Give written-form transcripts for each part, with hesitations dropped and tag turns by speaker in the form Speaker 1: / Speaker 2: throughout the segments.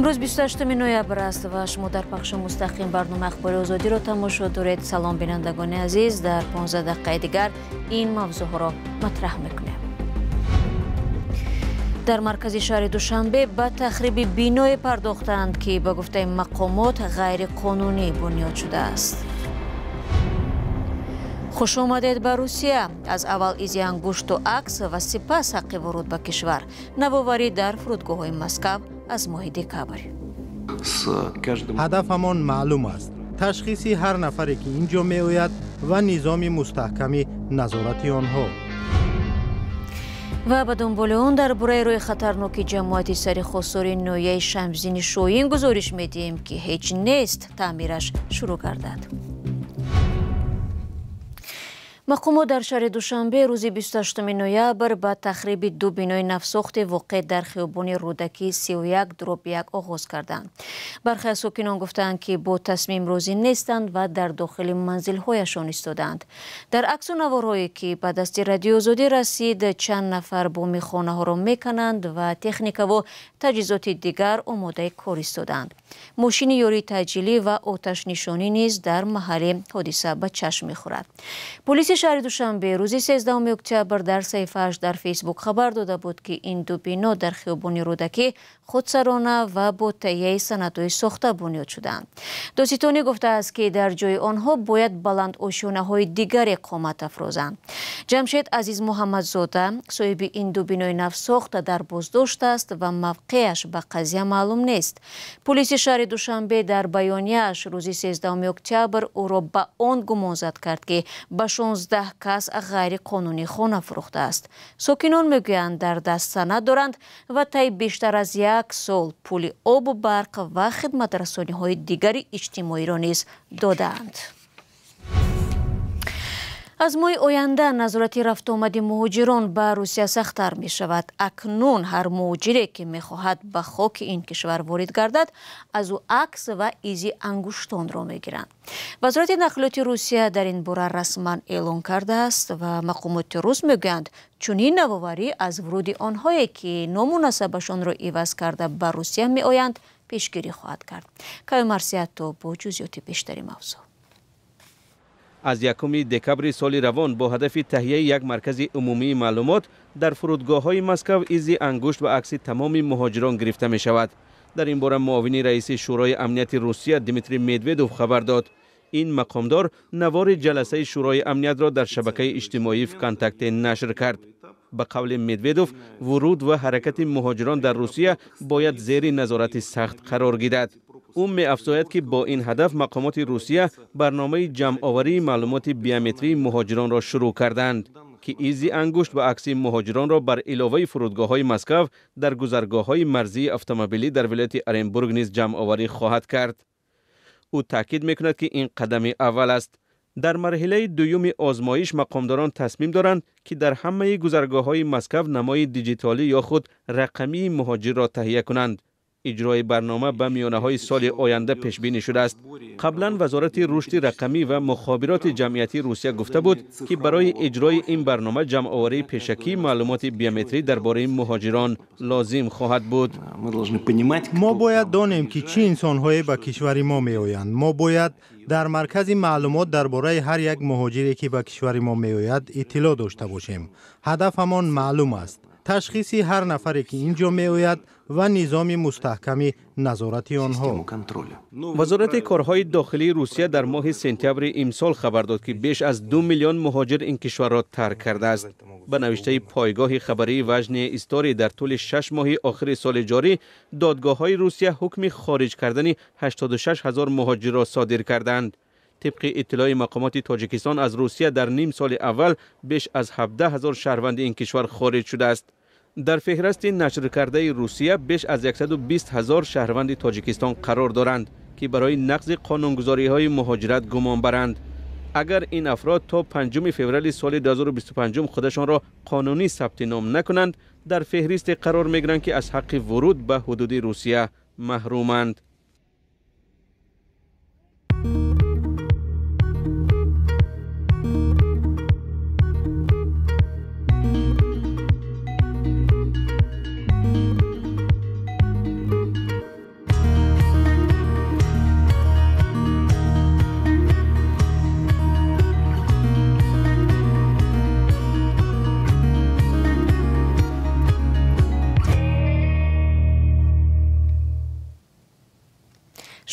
Speaker 1: Имрӯз 28 ноябр аст ва шумо дар пахши мустақим барномаи Ахбори Озодиро тамошо доред. Салом бинандагони азиз, дар 15 дақиқаи дигар ин мавзӯъҳоро матраҳ мекунем. Дар маркази шаҳри Душанбе ба тахриби биное пардохтанд, ки ба гуфтаи мақомот ғайриқонунӣ бунёд шудааст. Хуш омадед ба Русия. Аз аввал изи ангушту акс ва сипас ҳаққи вуруд ба кишвар. Навоварӣ дар фурудгоҳҳои Москав аз моҳи декабр.
Speaker 2: Ҳадафамон маълум аст. Ташхиси ҳар нафаре, ки ин ҷо меояд ва низоми мустаҳками назорати онҳо.
Speaker 1: Ва ба дунболи он дар бораи рӯи хатарноки ҷамоати сари хосори ноҳияи Шамсиддини Шоҳин гузориш медиҳем, ки ҳеҷ нест таъмираш шурӯъ гардад. Мақомот дар шаҳри Душанбе рӯзи 28 ноябр ба тахриби ду бинои навсохти воқеъ дар хиёбони Рӯдакӣ 31/1 оғоз карданд. Бархе аз сокинон гуфтаанд, ки бо тасмим розӣ нестанд ва дар дохили манзилҳояшон истодаанд. Дар аксу наворҳое, ки ба дасти Радиои Озодӣ расид, чанд нафар боми хонаҳоро мекананд ва техникаву таҷҳизоти дигар омодаи кор истодаанд. Мошини ёрии таъҷилӣ ва оташнишонӣ низ дар маҳалли ҳодиса ба чашм мехӯрад. Полиси шаҳри Душанбе рӯзи 13 октябр дар саҳифааш дар Фейсбук хабар дода буд, ки ин ду бино дар хиёбони Рӯдакӣ худсарона ва бо таҳияи санадҳои сохта бунёд шудаанд. Додситонӣ гуфтааст, ки дар ҷои онҳо бояд баландошёнаҳои дигаре қомат афрозанд. Ҷамшед Азиз Муҳаммадзода соҳиби ин ду бинои навсохта дар боздошт аст ва мавқеаш ба қазия маълум нест. Полиси шаҳри Душанбе дар баёнияаш рӯзи 13 октябр ӯро ба он гумонзад кард, ки ба 16 кас ғайриқонунӣ хона фурӯхтааст. Сокинон мегӯянд, дар даст санад доранд ва таи бештар аз як сол пули обу барқ ва хидматрасониҳои дигари иҷтимоиро низ додаанд. Аз моҳи оянда назорати рафтуомади муҳоҷирон ба Русия сахттар мешавад. Акнун ҳар муҳоҷире, ки мехоҳад ба хоки ин кишвар ворид гардад, аз ӯ акс ва изи ангуштонро мегиранд. Вазорати нақлиёти Русия дар ин бора расман эълон кардааст ва мақомоти рус мегӯянд, чунин навоварӣ аз вуруди онҳое, ки ному насабашонро иваз карда ба Русия меоянд, пешгирӣ хоҳад кард. Каё Марсиято бо ҷузъиёти бештари мавзӯъ.
Speaker 3: Аз 1 декабри соли равон бо ҳадафи таҳияи як маркази умумии маълумот дар фурудгоҳҳои Москав изи ангушт ва акси тамоми муҳоҷирон гирифта мешавад. Дар ин бора муовини раиси Шӯрои амнияти Русия Дмитрий Медведов хабар дод. Ин мақомдор навори ҷаласаи Шӯрои амниятро дар шабакаи иҷтимоии ВКонтакте нашр кард. Ба қавли Медведов, вуруд ва ҳаракати муҳоҷирон дар Русия бояд зери назорати сахт қарор гирад. Ӯ меафзояд, ки бо ин ҳадаф мақомоти Русия барномаи ҷамъоварии маълумоти биометрии муҳоҷиронро шурӯъ карданд, ки изи ангушт ва акси муҳоҷиронро бар иловаи фурудгоҳҳои Москав дар гузаргоҳҳои марзии автомобилӣ дар вилояти Оренбург низ ҷамъоварӣ хоҳад кард. Ӯ таъкид мекунад, ки ин қадами аввал аст. Дар марҳилаи дуюми озмоиш мақомдорон тасмим доранд, ки дар ҳамаи гузаргоҳҳои Москав намои диҷитолӣ ё худ рақамии муҳоҷирро таҳия кунанд. Иҷрои барнома ба миёнаҳои соли оянда пешбинӣ шудааст. Қаблан Вазорати рушди рақамӣ ва мухобироти ҷамъиятии Русия гуфта буд, ки барои иҷрои ин барнома ҷамъоварии пешакии маълумоти биометрӣ дар бораи муҳоҷирон лозим хоҳад буд.
Speaker 2: Мо бояд донем, ки чӣ инсонҳое ба кишвари мо меоянд. Мо бояд дар маркази маълумот дар бораи ҳар як муҳоҷире, ки ба кишвари мо меояд, иттилоъ дошта бошем. Ҳадафамон маълум аст. Ташхиси ҳар нафаре, ки ин ҷо меояд ва низоми мустаҳками назорати онҳо.
Speaker 3: Вазорати корҳои дохилии Русия дар моҳи сентябри имсол хабар дод, ки беш аз 2 миллион муҳоҷир ин кишварро тарк кардааст. Ба навиштаи пойгоҳи хабарии Важние истории, дар тӯли 6 моҳи охири соли ҷорӣ додгоҳҳои Русия ҳукми хориҷ кардани 86 ҳазор муҳоҷирро содир карданд. Тибқи иттилои мақомоти Тоҷикистон, аз Русия дар ним соли аввал беш аз 17 ҳазор шаҳрванди ин кишвар хориҷ шудааст. Дар феҳристи нашркардаи Русия беш аз 120 ҳазор шаҳрванди Тоҷикистон қарор доранд, ки барои нақзи қонунгузориҳои муҳоҷират гумон баранд. Агар ин афрод то 5 феврали соли 2025 худашонро қонунӣ сабти ном накунанд, дар феҳристе қарор мегиранд, ки аз ҳаққи вуруд ба ҳудуди Русия маҳруманд.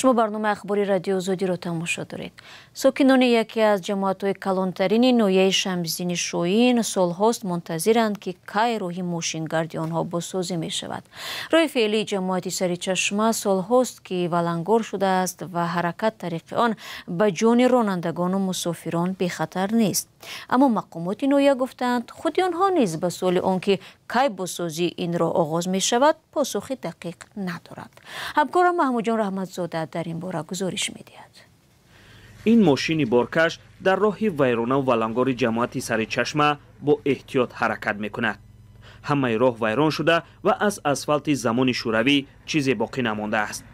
Speaker 1: Шумо барномаи ахбори Радиои Озодиро тамошо доред. Сокинони яке аз ҷамоатҳои калонтарини ноҳияи Шамсиддини Шоҳин солҳост мунтазиранд, ки кай роҳи мошингарди онҳо бозсозӣ мешавад. Роҳи феълии ҷамоати Саричашма солҳост, ки валангор шудааст ва ҳаракат тариқи он ба ҷони ронандагону мусофирон бехатар нест. Аммо мақомоти ноҳия гуфтаанд, худи онҳо низ ба суоли он ки кай бозсозии ин роҳ оғоз мешавад, посухи дақиқ надоранд. Ҳамкорам Маҳмудҷон Раҳматзода дар ин бора гузориш медиҳад.
Speaker 4: Ин мошини боркаш дар роҳи вайронаву валангори ҷамоати Саричашма бо эҳтиёт ҳаракат мекунад. Ҳамаи роҳ вайрон шуда ва аз асфалти замони шӯравӣ чизе боқӣ намондааст.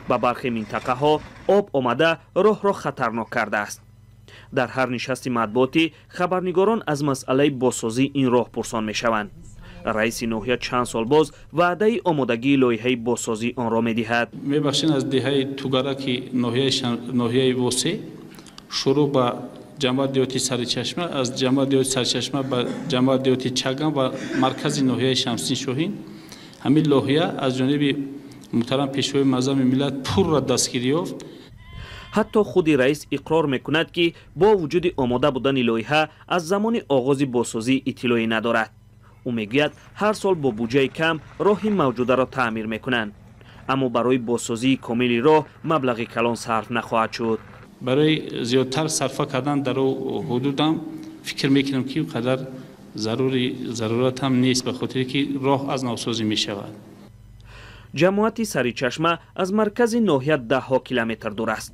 Speaker 4: Ба бархе минтақаҳо об омада, роҳро хатарнок кардааст. Дар ҳар нишасти матбуотӣ хабарнигорон аз масъалаи бозсозии ин роҳ пурсон мешаванд. Раиси ноҳия чанд сол боз ваъдаи омодагии лоиҳаи бозсозии онро медиҳад.
Speaker 5: Мебахшед, аз деҳаи Тугараки ноҳияи Восе шурӯъ ба ҷамоат деҳоти Саричашма, аз ҷамоат деҳоти Саричашма ба ҷамоат деҳоти Чаган ва маркази ноҳияи Шамсиддин Шоҳин. Ҳамин лоиҳа аз ҷониби муҳтарам Пешвои муаззами миллат пурра дастгирӣ ёфт.
Speaker 4: Ҳатто худи раис иқрор мекунад, ки бо вуҷуди омода будани лоиҳа, аз замони оғози бозсозӣ иттилоъе надорад. Ӯ мегӯяд, ҳар сол бо буҷаи кам роҳи мавҷударо таъмир мекунанд, аммо барои бозсозии комили роҳ маблағи калон сарф нахоҳад шуд.
Speaker 5: Барои зиёдтар сарфа кардан дар ҳудудам фикр мекунам, ки қадар зарурат ҳам нест, ба хотире ки роҳ аз навсозӣ мешавад.
Speaker 4: Ҷамоати Саричашма аз маркази ноҳия даҳҳо километр дур аст.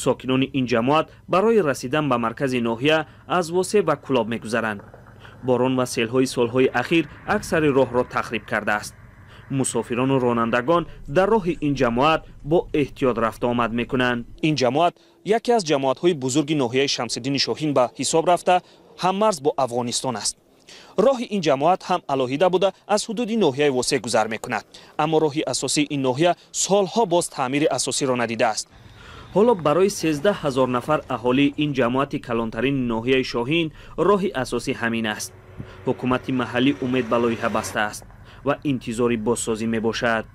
Speaker 4: Сокинони ин ҷамоат барои расидан ба маркази ноҳия аз Восе ва Кулоб мегузаранд. Борон ва селҳои солҳои ахир аксари роҳро тахриб кардааст. Мусофирону ронандагон дар роҳи ин ҷамоат бо эҳтиёт рафтуомад мекунанд. Ин ҷамоат яке аз ҷамоатҳои бузурги ноҳияи Шамсиддини Шоҳин ба ҳисоб рафта, ҳаммарз бо Афғонистон аст. Роҳи ин ҷамоат ҳам алоҳида буда, аз ҳудуди ноҳияи Восе гузар мекунад, аммо роҳи асосии ин ноҳия солҳо боз таъмири асосиро надидааст. Ҳоло барои 13 000 нафар аҳолии ин ҷамоати калонтарини ноҳияи Шоҳин роҳи асосӣ ҳамин аст. Ҳукумати маҳаллӣ умед ба лоиҳа бастааст ва интизори бозсозӣ мебошад.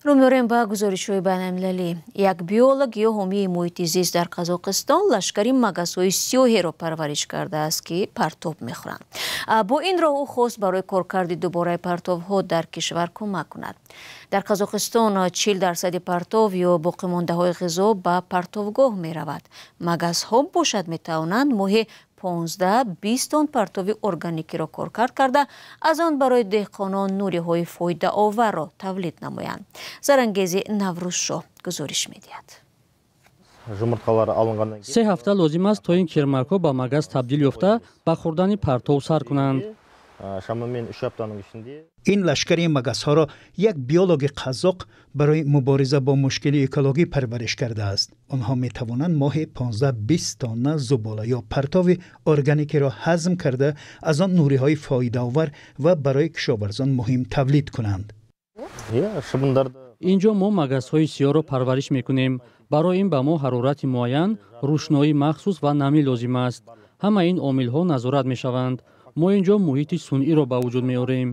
Speaker 1: Рӯ меорем ба гузоришҳои байналмилалӣ. Як биолог ё ҳомии муҳити зист дар Қазоқистон лашкари магасҳои сиёҳеро парвариш кардааст, ки партов мехӯранд. Бо ин роҳ ӯ хост барои коркарди дубораи партовҳо дар кишвар кӯмак кунад. Дар Қазоқистон 40 дарсади партов ё боқимондаҳои ғизо ба партовгоҳ меравад. Магасҳо бошад, метавонанд моҳе 15-20 тонн партови органикиро коркард карда, аз он барои деҳқонон нуриҳои фоидаоварро тавлид намоянд. Зарангези Наврӯзшоҳ гузориш медиҳад.
Speaker 6: 3 ҳафта лозим аст, то ин кирмакҳо ба магас табдил ёфта, ба хӯрдани партов сар кунанд.
Speaker 2: Шамамен 3 аптаның ішінде
Speaker 7: Ин лашкари магасҳоро як биологи қазоқ барои мубориза бо мушкили экологӣ парвариш кардааст. Онҳо метавонанд моҳе 15-20 тонна зубола ё партови органикиро ҳазм карда, аз он нуриҳои фоидаовар ва барои кишоварзон муҳим тавлид кунанд.
Speaker 2: Иә, шыбындарды.
Speaker 6: Ин ҷо мо магасҳои сиёҳро парвариш мекунем. Барои ин ба мо ҳарорати муайян, рӯшноии махсус ва намӣ лозим аст. Ҳама ин омилҳо назорат мешаванд. Мо ин ҷо муҳити сунъиро ба вуҷуд меорем.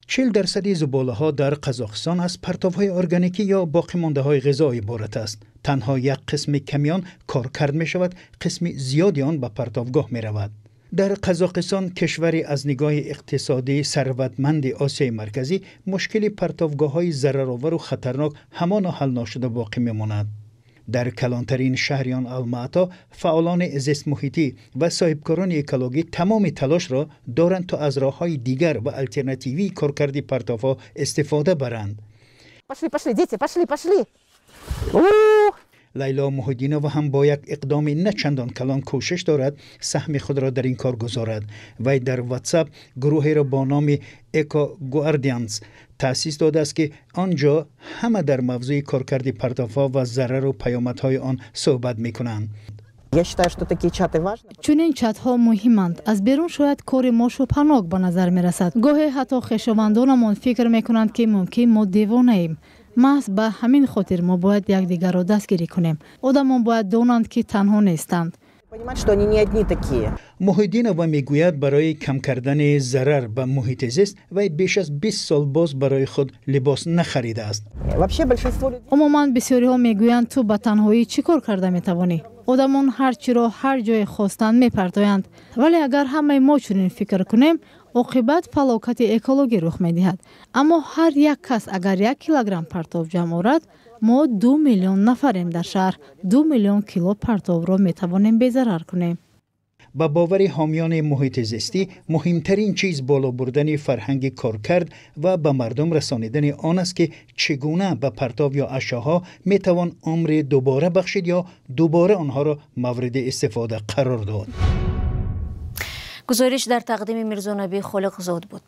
Speaker 7: 40 дарсади зуболаҳо дар Қазоқистон аз партовҳои органикӣ ё боқимондаҳои ғизо иборат аст. Танҳо як қисми ками он коркард мешавад, қисми зиёди он ба партовгоҳ меравад. Дар Қазоқистон, кишвари аз нигоҳи иқтисодӣ сарватманди Осиёи Марказӣ, мушкили партовгоҳҳои зараровару хатарнок ҳамоно ҳал нашуда боқӣ мемонад. Дар калонтарин шаҳри он, Алмаато, фаъолони зистмуҳитӣ ва соҳибкорони экологӣ тамоми талошро доранд, то аз роҳҳои дигар ва алтернативии коркарди партовҳо истифода баранд.
Speaker 8: Пошли, пошли, дети, пошли, пошли.
Speaker 7: Лайло Муҳиддинова ҳам бо як иқдоми на чандон калон кӯшиш дорад саҳми худро дар ин кор гузорад. Вай дар Ватсап гурӯҳеро бо номи Эко Гуардианс таъсис додааст, ки он ҷо ҳама дар мавзӯи коркарди партовҳо ва зарару паёмадҳои он суҳбат мекунанд.
Speaker 8: Я считаю, что такие чаты важны.
Speaker 9: Чунин чатҳо муҳиманд. Аз берун шояд кори мо шубҳанок ба назар мерасад. Гоҳе ҳатто хешовандонамон фикр мекунанд, ки мумкин мо девонаем. Маҳз ба ҳамин хотир мо бояд якдигарро дастгирӣ кунем. Одамон бояд донанд, ки танҳо нестанд.
Speaker 7: Муҳиддинова мегӯяд, барои кам кардани зарар ба муҳити зист вай беш аз 20 сол боз барои худ либос нахаридааст.
Speaker 9: Умуман, бисёриҳо мегӯянд: «Ту ба танҳоӣ чӣ кор карда метавонӣ?» Одамон ҳар чиро ҳар ҷое хостанд мепартоянд, вале агар ҳамаи мо чунин фикр кунем, оқибат фалокати экологӣ рух медиҳад. Аммо ҳар як кас агар 1 килограмм партов ҷамъ орад, мо 2 миллион нафарем дар шаҳр, 2 миллион кило партовро метавонем безарар кунем.
Speaker 7: Ба бовари ҳомиёни муҳити зистӣ, муҳимтарин чиз боло бурдани фарҳанги коркард ва ба мардум расонидани он аст, ки чӣ гуна ба партов ё ашёҳо метавон умри дубора бахшид ё дубора онҳоро мавриди истифода қарор дод.
Speaker 1: Гузориш дар тақдими Мирзонаби Холиқзод буд.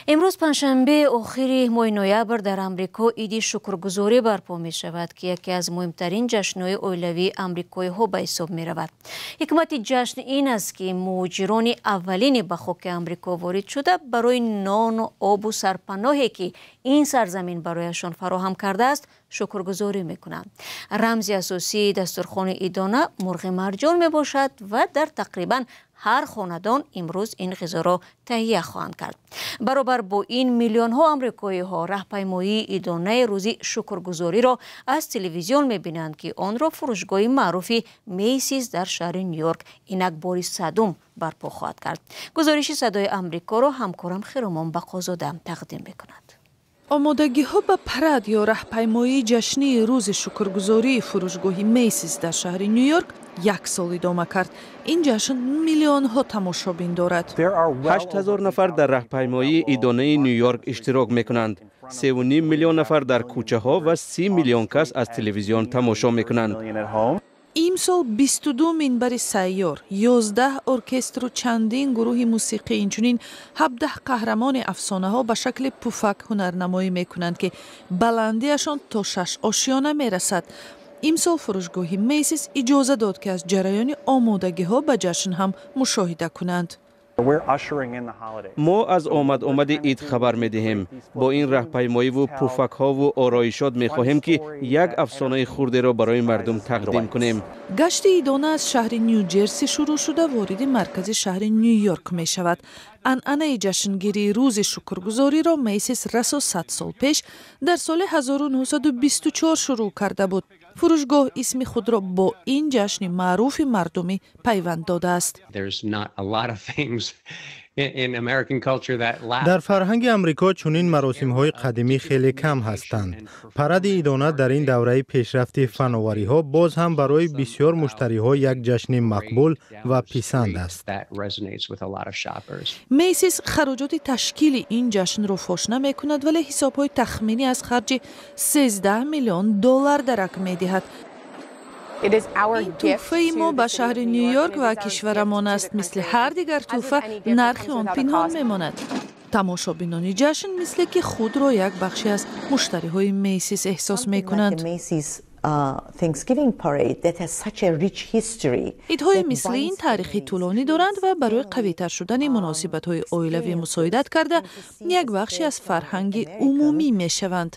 Speaker 1: Имрӯз, панҷшанбе, охири моҳи ноябр, дар Амрико Иди Шукргузорӣ барпо мешавад, ки яке аз муҳимтарин ҷашнҳои оилавии амрикоиҳо ба ҳисоб меравад. Ҳикмати ҷашн ин аст, ки муҳоҷирони аввалини ба хоки Амрико ворид шуда барои нону обу сарпаноҳе, ки ин сарзамин барояшон фароҳам кардааст, шукргузорӣ мекунанд. Рамзи асосии дастурхони идона мурғи марҷон мебошад ва дар тақрибан ҳар хонадон имрӯз ин ғизоро таҳия хоҳанд кард. Баробар бо ин, миллионҳо амрикоиҳо раҳпаймоии идонаи Рӯзи Шукргузориро аз телевизион мебинанд, ки онро фурӯшгоҳи маъруфи Мейсис дар шаҳри Ню-Йорк инак бори 100-ум барпо хоҳад кард. Гузориши Садои Амрикоро ҳамкорам Хиромон Бақозода тақдим мекунад.
Speaker 10: Омодагиҳо ба парад ё раҳпаймоии ҷашнии Рӯзи Шукргузории фурӯшгоҳи Мейсис дар шаҳри Ню-Йорк як сол идома кард. Ин ҷашн миллионҳо тамошобин дорад.
Speaker 3: 8000 нафар дар раҳпаймоии идонаи Ню-Йорк иштирок мекунанд, 3,5 миллион нафар дар кӯчаҳо ва 30 миллион кас аз телевизион тамошо мекунанд.
Speaker 10: Имсол 22 минбари сайёр, 11 оркестру чандин гурӯҳи мусиқӣ, инчунин 17 қаҳрамони афсонаҳо ба шакли пуфак ҳунарнамоӣ мекунанд, ки баландиашон то шаш ошёна мерасад. Имсол фурӯшгоҳи Мейсис иҷоза дод, ки аз ҷараёни омодагиҳо ба ҷашн ҳам мушоҳида кунанд.
Speaker 3: Мо аз омад-омади ид хабар медиҳем. Бо ин раҳпаймоиву пуфакҳову ороишот мехоҳем, ки як афсонаи хурдеро барои мардум тақдим кунем.
Speaker 10: Гашти идона аз шаҳри Ню Ҷерси шурӯъ шуда, вориди маркази шаҳри Ню-Йорк мешавад. Анъанаи ҷашнгирии Рӯзи Шукргузориро Мейсис расо 100 сол пеш, дар соли 1924 шурӯъ карда буд. Фурӯшгоҳ исми худро бо ин ҷашни маъруфи мардумӣ пайванд додааст.
Speaker 2: Дар фарҳанги Амрико чунин маросимҳои қадимӣ хеле кам ҳастанд. Паради идона дар ин давраи пешрафти фановариҳо боз ҳам барои бисёр муштариҳо як ҷашни мақбул ва писанд аст.
Speaker 10: Мейсис хароҷоти ташкили ин ҷашнро фош намекунад, вале ҳисобҳои тахминӣ аз харҷи 13 миллион доллар дарак медиҳад. Ин тӯҳфаи мо ба шаҳри Ню-Йорк ва кишварамон аст. Мисли ҳар дигар тӯҳфа, нархи он пинҳон мемонад. Тамошобинони ҷашн мисле ки худро як бахше аз муштариҳои Мейсис эҳсос мекунанд. Идҳои мисли ин таърихи тӯлонӣ доранд ва барои қавитар шудани муносибатҳои оилавӣ мусоидат карда, як бахше аз фарҳанги умумӣ мешаванд.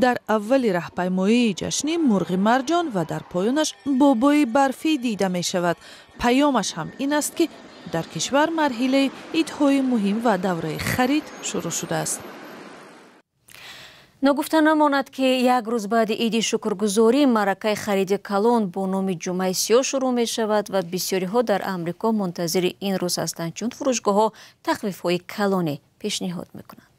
Speaker 10: Дар аввали раҳпаймоии ҷашнӣ мурғи марҷон ва дар поёнаш бобои барфӣ дида мешавад. Паёмаш ҳам ин аст, ки дар кишвар марҳилаи идҳои муҳим ва давраи харид шурӯъ шудааст.
Speaker 1: Ногуфта намонад, ки як рӯз баъди Иди Шукргузорӣ маъракаи хариди калон бо номи Ҷумъаи Сиёҳ шурӯъ мешавад ва бисёриҳо дар Амрико мунтазири ин рӯз ҳастанд, чун фурӯшгоҳҳо тахфифҳои калоне пешниҳод мекунанд.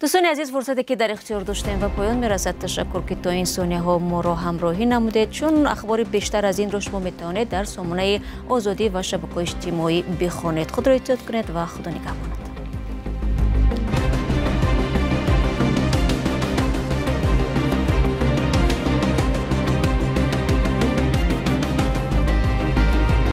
Speaker 1: Дӯстони азиз, фурсате, ки дар ихтиёр доштем, ба поён мерасад. Ташаккур, ки то ин сонияҳо моро ҳамроҳӣ намудед. Чун ахбори бештар аз инро шумо метавонед дар сомонаи Озодӣ ва шабакаҳои иҷтимоӣ бихонед. Худро эҳтиёт кунед ва Худо нигаҳбонатон.